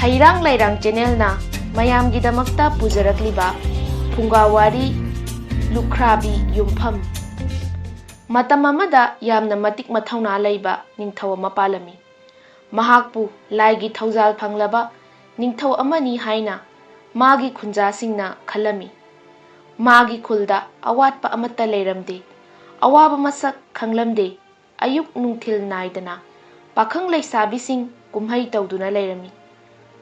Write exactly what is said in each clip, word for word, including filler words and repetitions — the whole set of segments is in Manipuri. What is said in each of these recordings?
ꯍꯩꯔꯥꯡ ꯂꯩꯔꯥꯡ ꯆꯦꯅꯦꯜꯅ ꯃꯌꯥꯝꯒꯤꯗꯃꯛꯇ ꯄꯨꯖꯔꯛꯂꯤꯕ ꯐꯨꯡꯒꯥ ꯋꯥꯔꯤ, ꯂꯨꯈ꯭ꯔꯥꯕꯤ ꯌꯨꯝꯐꯝ꯫ ꯃꯇꯝ ꯑꯃꯗ ꯌꯥꯝꯅ ꯃꯇꯤꯛ ꯃꯊꯧꯅꯥ ꯂꯩꯕ ꯅꯤꯡꯊꯧ ꯑꯃ ꯄꯥꯜꯂꯝꯃꯤ꯫ ꯃꯍꯥꯛꯄꯨ ꯂꯥꯏꯒꯤ ꯊꯧꯖꯥꯜ ꯐꯪꯂꯕ ꯅꯤꯡꯊꯧ ꯑꯃꯅꯤ ꯍꯥꯏꯅ ꯃꯥꯒꯤ ꯈꯨꯟꯖꯥꯁꯤꯡꯅ ꯈꯜꯂꯝꯃꯤ꯫ ꯃꯥꯒꯤ ꯈꯨꯜꯗ ꯑꯋꯥꯠꯄ ꯑꯃꯠꯇ ꯂꯩꯔꯝꯗꯦ꯫ ꯑꯋꯥꯕ ꯃꯁꯛ ꯈꯪꯂꯝꯗꯦ꯫ ꯑꯌꯨꯛ ꯅꯨꯡꯊꯤꯜ ꯅꯥꯏꯗꯅ ꯄꯥꯈꯪ ꯂꯩꯁꯥꯕꯤꯁꯤꯡ ꯀꯨꯝꯍꯩ ꯇꯧꯗꯨꯅ ꯂꯩꯔꯝꯃꯤ꯫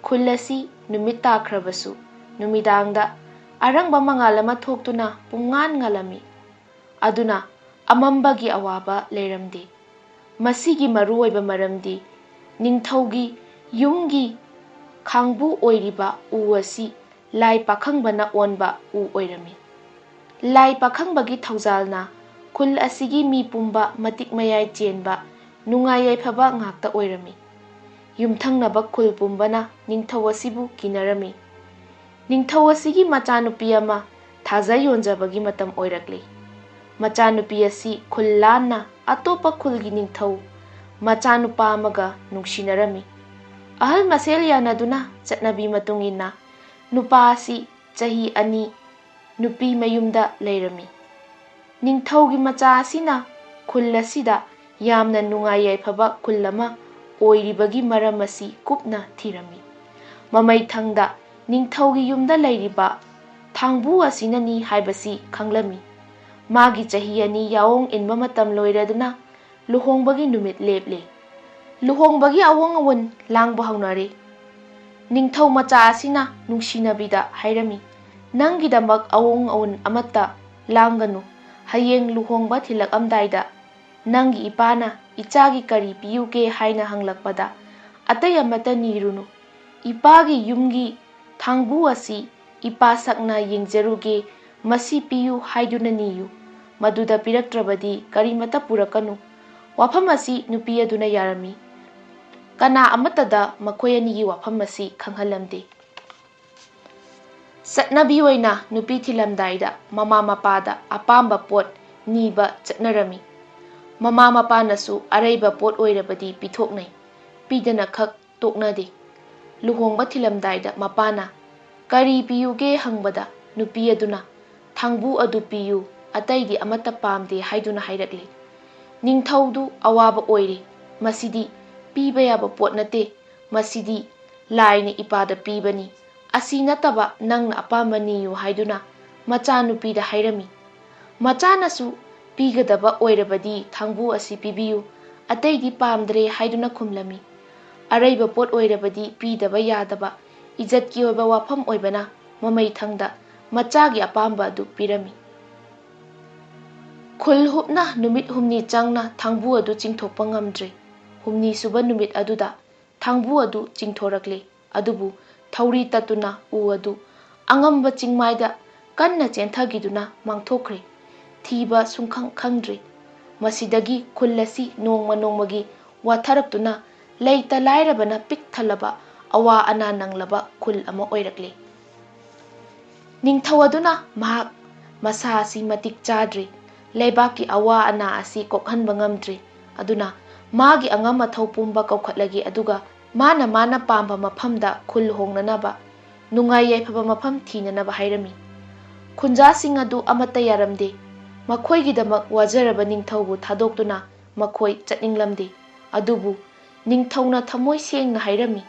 ꯈꯨꯜ ꯑꯁꯤ ꯅꯨꯃꯤꯠ ꯇꯥꯈ꯭ꯔꯕꯁꯨ ꯅꯨꯃꯤꯗꯥꯡꯗ ꯑꯔꯪꯕ ꯃꯉꯥꯜ ꯑꯃ ꯊꯣꯛꯇꯨꯅ ꯄꯨꯝꯉꯥꯟ ꯉꯥꯜꯂꯝꯃꯤ꯫ ꯑꯗꯨꯅ ꯑꯃꯝꯕꯒꯤ ꯑꯋꯥꯕ ꯂꯩꯔꯝꯗꯦ꯫ ꯃꯁꯤꯒꯤ ꯃꯔꯨꯑꯣꯏꯕ ꯃꯔꯝꯗꯤ ꯅꯤꯡꯊꯧꯒꯤ ꯌꯨꯝꯒꯤ ꯈꯥꯡꯕꯨ ꯑꯣꯏꯔꯤꯕ ꯎ ꯑꯁꯤ ꯂꯥꯏ ꯄꯥꯈꯪꯕꯅ ꯑꯣꯟꯕ ꯎ ꯑꯣꯏꯔꯝꯃꯤ꯫ ꯂꯥꯏ ꯄꯥꯈꯪꯕꯒꯤ ꯊꯧꯖꯥꯜꯅ ꯈꯨꯜ ꯑꯁꯤꯒꯤ ꯃꯤ ꯄꯨꯝꯕ ꯃꯇꯤꯛ ꯃꯌꯥꯏ ꯆꯦꯟꯕ, ꯅꯨꯡꯉꯥꯏ ꯌꯥꯏꯐꯕ ꯉꯥꯛꯇ ꯑꯣꯏꯔꯝꯃꯤ꯫ ꯌꯨꯝꯊꯪꯅꯕ ꯈꯨꯜ ꯄꯨꯝꯕꯅ ꯅꯤꯡꯊꯧ ꯑꯁꯤꯕꯨ ꯀꯤꯅꯔꯝꯃꯤ꯫ ꯅꯤꯡꯊꯧ ꯑꯁꯤꯒꯤ ꯃꯆꯥꯅꯨꯄꯤ ꯑꯃ ꯊꯥꯖ ꯌꯣꯟꯖꯕꯒꯤ ꯃꯇꯝ ꯑꯣꯏꯔꯛꯂꯤ꯫ ꯃꯆꯥꯅꯨꯄꯤ ꯑꯁꯤ ꯈꯨꯜ ꯂꯥꯟꯅ ꯑꯇꯣꯞꯄ ꯈꯨꯜꯒꯤ ꯅꯤꯡꯊꯧ ꯃꯆꯥꯅꯨꯄꯥ ꯑꯃꯒ ꯅꯨꯡꯁꯤꯅꯔꯝꯃꯤ꯫ ꯑꯍꯜ ꯃꯁꯦꯜ ꯌꯥꯅꯗꯨꯅ ꯆꯠꯅꯕꯤ ꯃꯇꯨꯡ ꯏꯟꯅ ꯅꯨꯄꯥ ꯑꯁꯤ ꯆꯍꯤ ꯑꯅꯤ ꯅꯨꯄꯤ ꯃꯌꯨꯝꯗ ꯂꯩꯔꯝꯃꯤ꯫ ꯅꯤꯡꯊꯧꯒꯤ ꯃꯆꯥ ꯑꯁꯤꯅ ꯈꯨꯜ ꯑꯁꯤꯗ ꯌꯥꯝꯅ ꯅꯨꯡꯉꯥꯏ ꯌꯥꯏꯐꯕ ꯈꯨꯜ ꯑꯃ ꯑꯣꯏꯔꯤꯕꯒꯤ ꯃꯔꯝ ꯑꯁꯤ ꯀꯨꯞꯅ ꯊꯤꯔꯝꯃꯤ꯫ ꯃꯃꯩꯊꯪꯗ ꯅꯤꯡꯊꯧꯒꯤ ꯌꯨꯝꯗ ꯂꯩꯔꯤꯕ ꯊꯥꯡꯕꯨ ꯑꯁꯤꯅꯅꯤ ꯍꯥꯏꯕꯁꯤ ꯈꯪꯂꯝꯃꯤ꯫ ꯃꯥꯒꯤ ꯆꯍꯤ ꯑꯅꯤ ꯌꯥꯑꯣꯡ ꯏꯟꯕ ꯃꯇꯝ ꯂꯣꯏꯔꯗꯨꯅ ꯂꯨꯍꯣꯡꯕꯒꯤ ꯅꯨꯃꯤꯠ ꯂꯦꯞꯂꯦ꯫ ꯂꯨꯍꯣꯡꯕꯒꯤ ꯑꯋꯣꯡ ꯑꯋꯣꯟ ꯂꯥꯡꯕ ꯍꯧꯅꯔꯦ꯫ ꯅꯤꯡꯊꯧ ꯃꯆꯥ ꯑꯁꯤꯅ ꯅꯨꯡꯁꯤꯅꯕꯤꯗ ꯍꯥꯏꯔꯝꯃꯤ, "ꯅꯪꯒꯤꯗꯃꯛ ꯑꯋꯣꯡ ꯑꯋꯣꯟ ꯑꯃꯠꯇ ꯂꯥꯡꯒꯅꯨ꯫ ꯍꯌꯦꯡ ꯂꯨꯍꯣꯡꯕ ꯊꯤꯜꯂꯛꯑꯝꯗꯥꯏꯗ ꯅꯪꯒꯤ ꯏꯄꯥꯅ ꯏꯆꯥꯒꯤ ꯀꯔꯤ ꯄꯤꯌꯨꯒꯦ ꯍꯥꯏꯅ ꯍꯪꯂꯛꯄꯗ ꯑꯇꯩ ꯑꯃꯠꯇ ꯅꯤꯔꯨꯅꯨ꯫ ꯏꯄꯥꯒꯤ ꯌꯨꯝꯒꯤ ꯊꯥꯡꯕꯨ ꯑꯁꯤ ꯏꯄꯥ ꯁꯛꯅ ꯌꯦꯡꯖꯔꯨꯒꯦ, ꯃꯁꯤ ꯄꯤꯌꯨ ꯍꯥꯏꯗꯨꯅ ꯅꯤꯌꯨ꯫ ꯃꯗꯨꯗ ꯄꯤꯔꯛꯇ꯭ꯔꯕꯗꯤ ꯀꯔꯤꯃꯠꯇ ꯄꯨꯔꯛꯀꯅꯨ꯫" ꯋꯥꯐꯝ ꯑꯁꯤ ꯅꯨꯄꯤ ꯑꯗꯨꯅ ꯌꯥꯔꯝꯃꯤ꯫ ꯀꯅꯥ ꯑꯃꯠꯇꯗ ꯃꯈꯣꯏ ꯑꯅꯤꯒꯤ ꯋꯥꯐꯝ ꯑꯁꯤ ꯈꯪꯍꯜꯂꯝꯗꯦ꯫ ꯆꯠꯅꯕꯤ ꯑꯣꯏꯅ ꯅꯨꯄꯤ ꯊꯤꯜꯂꯝꯗꯥꯏꯗ ꯃꯃꯥ ꯃꯄꯥꯗ ꯑꯄꯥꯝꯕ ꯄꯣꯠ ꯅꯤꯕ ꯆꯠꯅꯔꯝꯃꯤ꯫ ꯃꯃꯥ ꯃꯄꯥꯅꯁꯨ ꯑꯔꯩꯕ ꯄꯣꯠ ꯑꯣꯏꯔꯕꯗꯤ ꯄꯤꯊꯣꯛꯅꯩ, ꯄꯤꯗꯅ ꯈꯛ ꯇꯣꯛꯅꯗꯦ꯫ ꯂꯨꯍꯣꯡꯕ ꯊꯤꯜꯂꯝꯗꯥꯏꯗ ꯃꯄꯥꯅ "ꯀꯔꯤ ꯄꯤꯌꯨꯒꯦ?" ꯍꯪꯕꯗ, ꯅꯨꯄꯤ ꯑꯗꯨꯅ "ꯊꯥꯡꯕꯨ ꯑꯗꯨ ꯄꯤꯌꯨ, ꯑꯇꯩꯗꯤ ꯑꯃꯠꯇ ꯄꯥꯝꯗꯦ" ꯍꯥꯏꯗꯨꯅ ꯍꯥꯏꯔꯛꯂꯤ꯫ ꯅꯤꯡꯊꯧꯗꯨ ꯑꯋꯥꯕ ꯑꯣꯏꯔꯦ꯫ "ꯃꯁꯤꯗꯤ ꯄꯤꯕ ꯌꯥꯕ ꯄꯣꯠ ꯅꯠꯇꯦ, ꯃꯁꯤꯗꯤ ꯂꯥꯏꯅ ꯏꯄꯥꯗ ꯄꯤꯕꯅꯤ꯫ ꯑꯁꯤ ꯅꯠꯇꯕ ꯅꯪꯅ ꯑꯄꯥꯝꯕ ꯅꯤꯌꯨ" ꯍꯥꯏꯗꯨꯅ ꯃꯆꯥꯅꯨꯄꯤꯗ ꯍꯥꯏꯔꯝꯃꯤ꯫ ꯃꯆꯥꯅꯁꯨ "ꯄꯤꯒꯗꯕ ꯑꯣꯏꯔꯕꯗꯤ ꯊꯥꯡꯕꯨ ꯑꯁꯤ ꯄꯤꯕꯤꯌꯨ, ꯑꯇꯩꯗꯤ ꯄꯥꯝꯗ꯭ꯔꯦ" ꯍꯥꯏꯗꯨꯅ ꯈꯨꯝꯂꯝꯃꯤ꯫ ꯑꯔꯩꯕ ꯄꯣꯠ ꯑꯣꯏꯔꯕꯗꯤ ꯄꯤꯗꯕ ꯌꯥꯗꯕ ꯏꯖꯠꯀꯤ ꯑꯣꯏꯕ ꯋꯥꯐꯝ ꯑꯣꯏꯕꯅ ꯃꯃꯩ ꯊꯪꯗ ꯃꯆꯥꯒꯤ ꯑꯄꯥꯝꯕ ꯑꯗꯨ ꯄꯤꯔꯝꯃꯤ꯫ ꯈꯨꯜ ꯍꯨꯞꯅ ꯅꯨꯃꯤꯠ ꯍꯨꯝꯅꯤ ꯆꯪꯅ ꯊꯥꯡꯕꯨ ꯑꯗꯨ ꯆꯤꯡꯊꯣꯛꯄ ꯉꯝꯗ꯭ꯔꯦ꯫ ꯍꯨꯝꯅꯤ ꯁꯨꯕ ꯅꯨꯃꯤꯠ ꯑꯗꯨꯗ ꯊꯥꯡꯕꯨ ꯑꯗꯨ ꯆꯤꯡꯊꯣꯔꯛꯂꯦ꯫ ꯑꯗꯨꯕꯨ ꯊꯧꯔꯤ ꯇꯠꯇꯨꯅ ꯎ ꯑꯗꯨ ꯑꯉꯝꯕ ꯆꯤꯡꯃꯥꯏꯗ ꯀꯟꯅ ꯆꯦꯟꯊꯈꯤꯗꯨꯅ ꯃꯥꯡꯊꯣꯛꯈ꯭ꯔꯦ꯫ ꯊꯤꯕ ꯁꯨꯡꯈꯪ ꯈꯪꯗ꯭ꯔꯦ꯫ ꯃꯁꯤꯗꯒꯤ ꯈꯨꯜ ꯑꯁꯤ ꯅꯣꯡꯃ ꯅꯣꯡꯃꯒꯤ ꯋꯥꯊꯔꯛꯇꯨꯅ ꯂꯩꯇ ꯂꯥꯏꯔꯕꯅ ꯄꯤꯛ ꯊꯜꯂꯕ ꯑꯋꯥ ꯑꯅꯥ ꯅꯪꯂꯕ ꯈꯨꯜ ꯑꯃ ꯑꯣꯏꯔꯛꯂꯦ꯫ ꯅꯤꯡꯊꯧ ꯑꯗꯨꯅ ꯃꯍꯥꯛ ꯃꯁꯥ ꯑꯁꯤ ꯃꯇꯤꯛ ꯆꯥꯗ꯭ꯔꯤ, ꯂꯩꯕꯥꯛꯀꯤ ꯑꯋꯥ ꯑꯅꯥ ꯑꯁꯤ ꯀꯣꯛꯍꯟꯕ ꯉꯝꯗ꯭ꯔꯤ, ꯑꯗꯨꯅ ꯃꯥꯒꯤ ꯑꯉꯝ ꯑꯊꯧ ꯄꯨꯝꯕ ꯀꯧꯈꯠꯂꯒꯦ, ꯑꯗꯨꯒ ꯃꯥꯅ ꯃꯥꯅ ꯄꯥꯝꯕ ꯃꯐꯝꯗ ꯈꯨꯜ ꯍꯣꯡꯅꯅꯕ, ꯅꯨꯡꯉꯥꯏ ꯌꯥꯏꯐꯕ ꯃꯐꯝ ꯊꯤꯅꯅꯕ ꯍꯥꯏꯔꯝꯃꯤ꯫ ꯈꯨꯟꯖꯥꯁꯤꯡ ꯑꯗꯨ ꯑꯃꯠꯇ ꯌꯥꯔꯝꯗꯦ꯫ ꯃꯈꯣꯏꯒꯤꯗꯃꯛ ꯋꯥꯖꯔꯕ ꯅꯤꯡꯊꯧꯕꯨ ꯊꯥꯗꯣꯛꯇꯨꯅ ꯃꯈꯣꯏ ꯆꯠꯅꯤꯡꯂꯝꯗꯦ꯫ ꯑꯗꯨꯕꯨ ꯅꯤꯡꯊꯧꯅ ꯊꯃꯣꯏ ꯁꯦꯡꯅ ꯍꯥꯏꯔꯝꯃꯤ,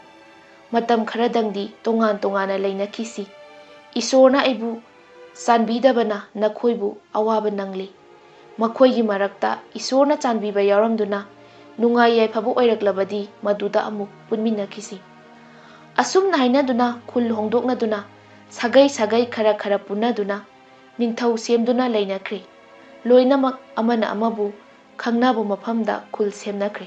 "ꯃꯇꯝ ꯈꯔꯗꯪꯗꯤ ꯇꯣꯉꯥꯟ ꯇꯣꯉꯥꯟꯅ ꯂꯩꯅꯈꯤꯁꯤ꯫ ꯏꯁꯣꯔꯅ ꯑꯩꯕꯨ ꯆꯥꯟꯕꯤꯗꯕꯅ ꯅꯈꯣꯏꯕꯨ ꯑꯋꯥꯕ ꯅꯪꯂꯤ꯫ ꯃꯈꯣꯏꯒꯤ ꯃꯔꯛꯇ ꯏꯁꯣꯔꯅ ꯆꯥꯟꯕꯤꯕ ꯌꯥꯎꯔꯝꯗꯨꯅ ꯅꯨꯡꯉꯥꯏ ꯌꯥꯏꯐꯕ ꯑꯣꯏꯔꯛꯂꯕꯗꯤ ꯃꯗꯨꯗ ꯑꯃꯨꯛ ꯄꯨꯟꯃꯤꯟꯅꯈꯤꯁꯤ"꯫ ꯑꯁꯨꯝꯅ ꯍꯥꯏꯅꯗꯨꯅ ꯈꯨꯜ ꯍꯣꯡꯗꯣꯛꯅꯗꯨꯅ ꯁꯥꯒꯩ ꯁꯥꯒꯩ ꯈꯔ ꯈꯔ ꯄꯨꯟꯅꯗꯨꯅ ꯅꯤꯡꯊꯧ ꯁꯦꯝꯗꯨꯅ ꯂꯩꯅꯈ꯭ꯔꯦ꯫ ꯂꯣꯏꯅꯃꯛ ꯑꯃꯅ ꯑꯃꯕꯨ ꯈꯪꯅꯕ ꯃꯐꯝꯗ ꯈꯨꯜ ꯁꯦꯝꯅꯈ꯭ꯔꯦ꯫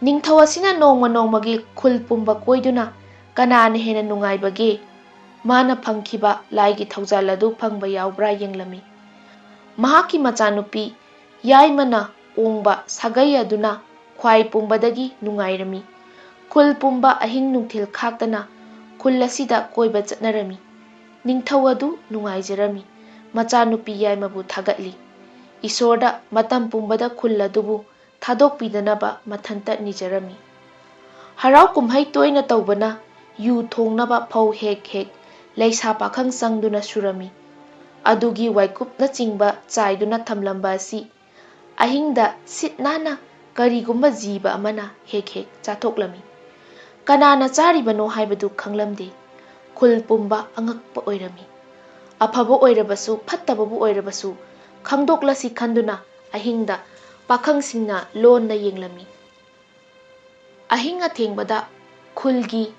ꯅꯤꯡꯊꯧ ꯑꯁꯤꯅ ꯅꯣꯡꯃ ꯅꯣꯡꯃꯒꯤ ꯈꯨꯜ ꯄꯨꯝꯕ ꯀꯣꯏꯗꯨꯅ ꯀꯅꯥꯅ ꯍꯦꯟꯅ ꯅꯨꯡꯉꯥꯏꯕꯒꯦ, ꯃꯥꯅ ꯐꯪꯈꯤꯕ ꯂꯥꯏꯒꯤ ꯊꯧꯖꯥꯜ ꯑꯗꯨ ꯐꯪꯕ ꯌꯥꯎꯕ꯭ꯔꯥ ꯌꯦꯡꯂꯝꯃꯤ꯫ ꯃꯍꯥꯛꯀꯤ ꯃꯆꯥꯅꯨꯄꯤ ꯌꯥꯏꯃꯅ ꯑꯣꯡꯕ ꯁꯥꯒꯩ ꯑꯗꯨꯅ ꯈ꯭ꯋꯥꯏ ꯄꯨꯝꯕꯗꯒꯤ ꯅꯨꯡꯉꯥꯏꯔꯝꯃꯤ꯫ ꯈꯨꯜ ꯄꯨꯝꯕ ꯑꯍꯤꯡ ꯅꯨꯡꯊꯤꯜ ꯈꯥꯛꯇꯅ ꯈꯨꯜ ꯑꯁꯤꯗ ꯀꯣꯏꯕ ꯆꯠꯅꯔꯝꯃꯤ꯫ ꯅꯤꯡꯊꯧ ꯑꯗꯨ ꯅꯨꯡꯉꯥꯏꯖꯔꯝꯃꯤ꯫ ꯃꯆꯥꯅꯨꯄꯤ ꯌꯥꯏꯃꯕꯨ ꯊꯥꯒꯠꯂꯤ꯫ ꯏꯁꯣꯔꯗ ꯃꯇꯝ ꯄꯨꯝꯕꯗ ꯈꯨꯜ ꯑꯗꯨꯕꯨ ꯊꯥꯗꯣꯛꯄꯤꯗꯅꯕ ꯃꯊꯟꯇ ꯅꯤꯖꯔꯝꯃꯤ꯫ ꯍꯔꯥꯎ ꯀꯨꯝꯍꯩ ꯇꯣꯏꯅ ꯇꯧꯕꯅ ꯌꯨ ꯊꯣꯡꯅꯕ ꯐꯧ ꯍꯦꯛ ꯍꯦꯛ ꯂꯩꯁꯥ ꯄꯥꯈꯪ ꯆꯪꯗꯨꯅ ꯁꯨꯔꯝꯃꯤ꯫ ꯑꯗꯨꯒꯤ ꯋꯥꯏꯀꯨꯞꯅꯆꯤꯡꯕ ꯆꯥꯏꯗꯨꯅ ꯊꯝꯂꯝꯕ ꯑꯁꯤ ꯑꯍꯤꯡꯗ ꯁꯤꯠ ꯅꯥꯟꯅ ꯀꯔꯤꯒꯨꯝꯕ ꯖꯤꯕ ꯑꯃꯅ ꯍꯦꯛ ꯍꯦꯛ ꯆꯥꯊꯣꯛꯂꯝꯃꯤ꯫ ꯀꯅꯥꯅ ꯆꯥꯔꯤꯕꯅꯣ ꯍꯥꯏꯕꯗꯨ ꯈꯪꯂꯝꯗꯦ꯫ ꯈꯨꯜ ꯄꯨꯝꯕ ꯑꯉꯛꯄ ꯑꯣꯏꯔꯝꯃꯤ꯫ ꯑꯐꯕ ꯑꯣꯏꯔꯕꯁꯨ ꯐꯠꯇꯕꯕꯨ ꯑꯣꯏꯔꯕꯁꯨ ꯈꯪꯗꯣꯛꯂꯁꯤ ꯈꯟꯗꯨꯅ ꯑꯍꯤꯡꯗ ꯄꯥꯈꯪꯁꯤꯡꯅ ꯂꯣꯟꯅ ꯌꯦꯡꯂꯝꯃꯤ꯫ ꯑꯍꯤꯡ ꯑꯊꯦꯡꯕꯗ ꯈꯨꯜꯒꯤ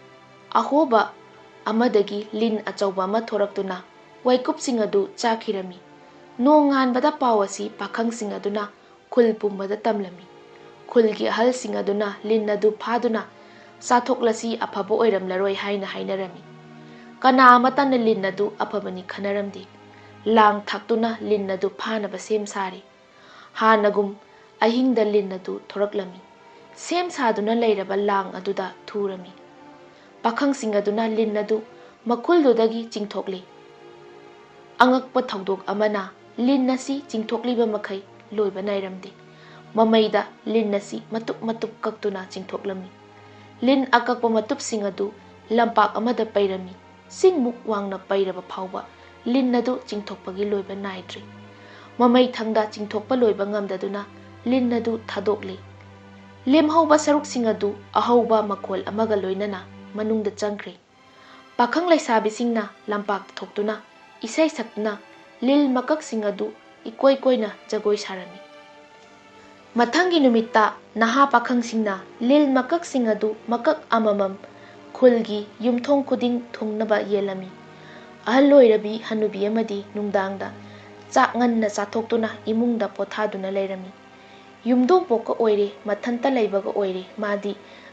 ꯑꯍꯣꯕ ꯑꯃꯗꯒꯤ ꯂꯤꯟ ꯑꯆꯧꯕ ꯑꯃ ꯊꯣꯔꯛꯇꯨꯅ ꯋꯥꯏꯀꯨꯞꯁꯤꯡ ꯑꯗꯨ ꯆꯥꯈꯤꯔꯝꯃꯤ꯫ ꯅꯣꯡꯉꯥꯟꯕꯗ ꯄꯥꯎ ꯑꯁꯤ ꯄꯥꯈꯪꯁꯤꯡ ꯑꯗꯨꯅ ꯈꯨꯜ ꯄꯨꯝꯕꯗ ꯇꯝꯂꯝꯃꯤ꯫ ꯈꯨꯜꯒꯤ ꯑꯍꯜꯁꯤꯡ ꯑꯗꯨꯅ ꯂꯤꯟ ꯑꯗꯨ ꯐꯥꯗꯨꯅ ꯆꯥꯊꯣꯛꯂꯁꯤ, ꯑꯐꯕ ꯑꯣꯏꯔꯝꯂꯔꯣꯏ ꯍꯥꯏꯅ ꯍꯥꯏꯅꯔꯝꯃꯤ꯫ ꯀꯅꯥ ꯑꯃꯠꯇꯅ ꯂꯤꯟ ꯑꯗꯨ ꯑꯐꯕꯅꯤ ꯈꯟꯅꯔꯝꯗꯦ꯫ ꯂꯥꯡ ꯊꯥꯛꯇꯨꯅ ꯂꯤꯟ ꯑꯗꯨ ꯐꯥꯅꯕ ꯁꯦꯝ ꯁꯥꯔꯤ꯫ ꯍꯥꯟꯅꯒꯨꯝ ꯑꯍꯤꯡꯗ ꯂꯤꯟ ꯑꯗꯨ ꯊꯣꯔꯛꯂꯝꯃꯤ꯫ ꯁꯦꯝ ꯁꯥꯗꯨꯅ ꯂꯩꯔꯕ ꯂꯥꯡ ꯑꯗꯨꯗ ꯊꯨꯔꯝꯃꯤ꯫ ꯄꯥꯈꯪꯁꯤꯡ ꯑꯗꯨꯅ ꯂꯤꯟ ꯑꯗꯨ ꯃꯈꯨꯜꯗꯨꯗꯒꯤ ꯆꯤꯡꯊꯣꯛꯂꯤ꯫ ꯑꯉꯛꯄ ꯊꯧꯗꯣꯛ ꯑꯃꯅ, ꯂꯤꯟ ꯑꯁꯤ ꯆꯤꯡꯊꯣꯛꯂꯤꯕ ꯃꯈꯩ ꯂꯣꯏꯕ ꯅꯥꯏꯔꯝꯗꯦ꯫ ꯃꯃꯩꯗ ꯂꯤꯟ ꯑꯁꯤ ꯃꯇꯨꯞ ꯃꯇꯨꯞ ꯀꯛꯇꯨꯅ ꯆꯤꯡꯊꯣꯛꯂꯝꯃꯤ꯫ ꯂꯤꯟ ꯑꯀꯛꯄ ꯃꯇꯨꯞꯁꯤꯡ ꯑꯗꯨ ꯂꯝꯄꯥꯛ ꯑꯃꯗ ꯄꯩꯔꯝꯃꯤ꯫ ꯆꯤꯡꯃꯨꯛ ꯋꯥꯡꯅ ꯄꯩꯔꯕ ꯐꯥꯎꯕ ꯂꯤꯟ ꯑꯗꯨ ꯆꯤꯡꯊꯣꯛꯄꯒꯤ ꯂꯣꯏꯕ ꯅꯥꯏꯗ꯭ꯔꯤ꯫ ꯃꯃꯩ ꯊꯪꯗ ꯆꯤꯡꯊꯣꯛꯄ ꯂꯣꯏꯕ ꯉꯝꯗꯗꯨꯅ ꯂꯤꯟ ꯑꯗꯨ ꯊꯥꯗꯣꯛꯂꯤ꯫ ꯂꯦꯝꯍꯧꯕ ꯁꯔꯨꯛꯁꯤꯡ ꯑꯗꯨ ꯑꯍꯧꯕ ꯃꯈꯣꯜ ꯑꯃꯒ ꯂꯣꯏꯅꯅ ꯃꯅꯨꯡꯗ ꯆꯪꯈ꯭ꯔꯦ꯫ ꯄꯥꯈꯪ ꯂꯩꯁꯥꯕꯤꯁꯤꯡꯅ ꯂꯝꯄꯥꯛꯇ ꯊꯣꯛꯇꯨꯅ ꯏꯁꯩ ꯁꯛꯇꯨꯅ ꯂꯤꯜ ꯃꯀꯛꯁꯤꯡ ꯑꯗꯨ ꯏꯀꯣꯏ ꯀꯣꯏꯅ ꯖꯒꯣꯏ ꯁꯥꯔꯝꯃꯤ꯫ ꯃꯊꯪꯒꯤ ꯅꯨꯃꯤꯠꯇ ꯅꯍꯥ ꯄꯥꯈꯪꯁꯤꯡꯅ ꯂꯤꯜ ꯃꯀꯛꯁꯤꯡ ꯑꯗꯨ ꯃꯀꯛ ꯑꯃꯃꯝ ꯈꯨꯜꯒꯤ ꯌꯨꯝꯊꯣꯡ ꯈꯨꯗꯤꯡ ꯊꯨꯡꯅꯕ ꯌꯦꯜꯂꯝꯃꯤ꯫ ꯑꯍꯜ ꯑꯣꯏꯔꯕꯤ ꯍꯅꯨꯕꯤ ꯑꯃꯗꯤ ꯅꯨꯡꯗꯥꯡꯗ ꯆꯥꯛ ꯉꯟꯅ ꯆꯥꯊꯣꯛꯇꯨꯅ ꯏꯃꯨꯡꯗ ꯄꯣꯊꯥꯗꯨꯅ ꯂꯩꯔꯝꯃꯤ꯫ ꯌꯨꯝꯗꯣꯡꯄꯣꯛꯀ ꯑꯣꯏꯔꯦ, ꯃꯊꯟꯇ ꯂꯩꯕꯒ ꯑꯣꯏꯔꯦ, ꯃꯥꯗꯤ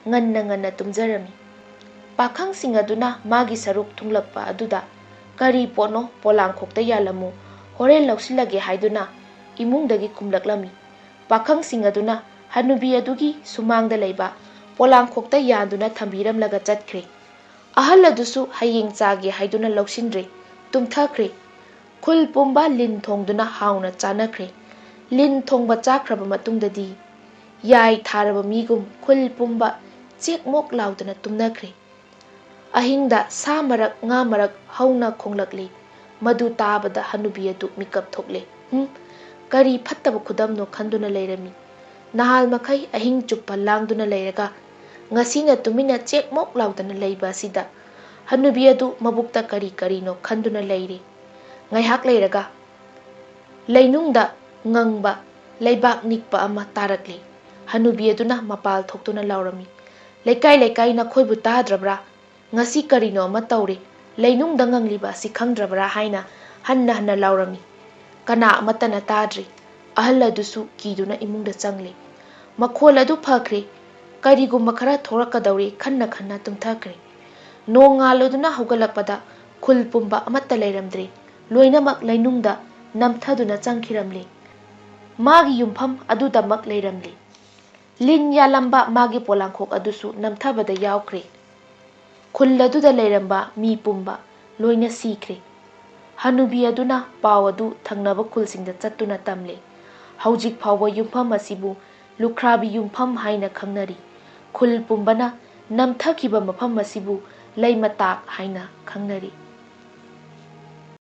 ꯉꯟꯅ ꯉꯟꯅ ꯇꯨꯝꯖꯔꯝꯃꯤ꯫ ꯄꯥꯈꯪꯁꯤꯡ ꯑꯗꯨꯅ ꯃꯥꯒꯤ ꯁꯔꯨꯛ ꯊꯨꯡꯂꯛꯄ ꯑꯗꯨꯗ, "ꯀꯔꯤ ꯄꯣꯠꯅꯣ? ꯄꯣꯂꯥꯡꯈꯣꯛꯇ ꯌꯥꯜꯂꯝꯃꯨ, ꯍꯣꯔꯦꯟ ꯂꯧꯁꯤꯜꯂꯒꯦ" ꯍꯥꯏꯗꯨꯅ ꯏꯃꯨꯡꯗꯒꯤ ꯈꯨꯝꯂꯛꯂꯝꯃꯤ꯫ ꯄꯥꯈꯪꯁꯤꯡ ꯑꯗꯨꯅ ꯍꯅꯨꯕꯤ ꯑꯗꯨꯒꯤ ꯁꯨꯃꯥꯡꯗ ꯂꯩꯕ ꯄꯣꯂꯥꯡꯈꯣꯛꯇ ꯌꯥꯟꯗꯨꯅ ꯊꯝꯕꯤꯔꯝꯂꯒ ꯆꯠꯈ꯭ꯔꯦ꯫ ꯑꯍꯜ ꯑꯗꯨꯁꯨ ꯍꯌꯦꯡ ꯆꯥꯒꯦ ꯍꯥꯏꯗꯨꯅ ꯂꯧꯁꯤꯟꯗ꯭ꯔꯦ, ꯇꯨꯝꯊꯈ꯭ꯔꯦ꯫ ꯈꯨꯜ ꯄꯨꯝꯕ ꯂꯤꯟ ꯊꯣꯡꯗꯨꯅ ꯍꯥꯎꯅ ꯆꯥꯅꯈ꯭ꯔꯦ꯫ ꯂꯤꯟ ꯊꯣꯡꯕ ꯆꯥꯈ꯭ꯔꯕ ꯃꯇꯨꯡꯗꯗꯤ ꯌꯥꯏ ꯊꯥꯔꯕ ꯃꯤꯒꯨꯝ ꯈꯨꯜ ꯄꯨꯝꯕ ꯆꯦꯛ ꯃꯣꯛ ꯂꯥꯎꯗꯅ ꯇꯨꯝꯅꯈ꯭ꯔꯦ꯫ ꯑꯍꯤꯡꯗ ꯁꯥ ꯃꯔꯛ, ꯉꯥ ꯃꯔꯛ ꯍꯧꯅ ꯈꯣꯡꯂꯛꯂꯦ꯫ ꯃꯗꯨ ꯇꯥꯕꯗ ꯍꯅꯨꯕꯤ ꯑꯗꯨ ꯃꯤꯀꯞ ꯊꯣꯛꯂꯦ꯫ "ꯍꯨꯝ, ꯀꯔꯤ ꯐꯠꯇꯕ ꯈꯨꯗꯝꯅꯣ?" ꯈꯟꯗꯨꯅ ꯂꯩꯔꯝꯃꯤ꯫ ꯅꯍꯥꯜ ꯃꯈꯩ ꯑꯍꯤꯡ ꯆꯨꯞꯄ ꯂꯥꯡꯗꯨꯅ ꯂꯩꯔꯒ ꯉꯁꯤꯅ ꯇꯨꯃꯤꯟꯅ ꯆꯦꯛ ꯃꯣꯛ ꯂꯥꯎꯗꯅ ꯂꯩꯕ ꯑꯁꯤꯗ ꯍꯅꯨꯕꯤ ꯑꯗꯨ ꯃꯕꯨꯛꯇ ꯀꯔꯤ ꯀꯔꯤꯅꯣ ꯈꯟꯗꯨꯅ ꯂꯩꯔꯤ꯫ ꯉꯥꯏꯍꯥꯛ ꯂꯩꯔꯒ ꯂꯩꯅꯨꯡꯗ ꯉꯪꯕ ꯂꯩꯕꯥꯛ ꯅꯤꯛꯄ ꯑꯃ ꯇꯥꯔꯛꯂꯤ꯫ ꯍꯅꯨꯕꯤ ꯑꯗꯨꯅ ꯃꯄꯥꯜ ꯊꯣꯛꯇꯨꯅ ꯂꯥꯎꯔꯝꯃꯤ, "ꯂꯩꯀꯥꯏ ꯂꯩꯀꯥꯏ, ꯅꯈꯣꯏꯕꯨ ꯇꯥꯗ꯭ꯔꯕ꯭ꯔꯥ? ꯉꯁꯤ ꯀꯔꯤꯅꯣ ꯑꯃ ꯇꯧꯔꯦ꯫ ꯂꯩꯅꯨꯡꯗ ꯉꯪꯂꯤꯕ ꯑꯁꯤ ꯈꯪꯗ꯭ꯔꯕ꯭ꯔꯥ?" ꯍꯥꯏꯅ ꯍꯟꯅ ꯍꯟꯅ ꯂꯥꯎꯔꯝꯃꯤ꯫ ꯀꯅꯥ ꯑꯃꯠꯇꯅ ꯇꯥꯗ꯭ꯔꯤ꯫ ꯑꯍꯜ ꯑꯗꯨꯁꯨ ꯀꯤꯗꯨꯅ ꯏꯃꯨꯡꯗ ꯆꯪꯂꯦ꯫ ꯃꯈꯣꯜ ꯑꯗꯨ ꯐꯈ꯭ꯔꯦ꯫ ꯀꯔꯤꯒꯨꯝꯕ ꯈꯔ ꯊꯣꯔꯛꯀꯗꯧꯔꯦ ꯈꯟꯅ ꯈꯟꯅ ꯇꯨꯝꯊꯈ꯭ꯔꯦ꯫ ꯅꯣꯡꯉꯥꯜꯂꯗꯨꯅ ꯍꯧꯒꯠꯂꯛꯄꯗ ꯈꯨꯜ ꯄꯨꯝꯕ ꯑꯃꯠꯇ ꯂꯩꯔꯝꯗ꯭ꯔꯦ꯫ ꯂꯣꯏꯅꯃꯛ ꯂꯩꯅꯨꯡꯗ ꯅꯝꯊꯗꯨꯅ ꯆꯪꯈꯤꯔꯝꯂꯦ꯫ ꯃꯥꯒꯤ ꯌꯨꯝꯐꯝ ꯑꯗꯨꯗꯃꯛ ꯂꯩꯔꯝꯂꯦ꯫ ꯂꯤꯟ ꯌꯥꯜꯂꯝꯕ ꯃꯥꯒꯤ ꯄꯣꯂꯥꯡꯈꯣꯛ ꯑꯗꯨꯁꯨ ꯅꯝꯊꯕꯗ ꯌꯥꯎꯈ꯭ꯔꯦ꯫ ꯈꯨꯜ ꯑꯗꯨꯗ ꯂꯩꯔꯝꯕ ꯃꯤ ꯄꯨꯝꯕ ꯂꯣꯏꯅ ꯁꯤꯈ꯭ꯔꯦ꯫ ꯍꯅꯨꯕꯤ ꯑꯗꯨꯅ ꯄꯥꯎ ꯑꯗꯨ ꯊꯪꯅꯕ ꯈꯨꯜꯁꯤꯡꯗ ꯆꯠꯇꯨꯅ ꯇꯝꯂꯦ꯫ ꯍꯧꯖꯤꯛ ꯐꯥꯎꯕ ꯌꯨꯝꯐꯝ ꯑꯁꯤꯕꯨ ꯂꯨꯈ꯭ꯔꯥꯕꯤ ꯌꯨꯝꯐꯝ ꯍꯥꯏꯅ ꯈꯪꯅꯔꯤ꯫ ꯈꯨꯜ ꯄꯨꯝꯕꯅ ꯅꯝꯊꯈꯤꯕ ꯃꯐꯝ ꯑꯁꯤꯕꯨ ꯂꯩꯃꯇꯥꯛ ꯍꯥꯏꯅ ꯈꯪꯅꯔꯤ꯫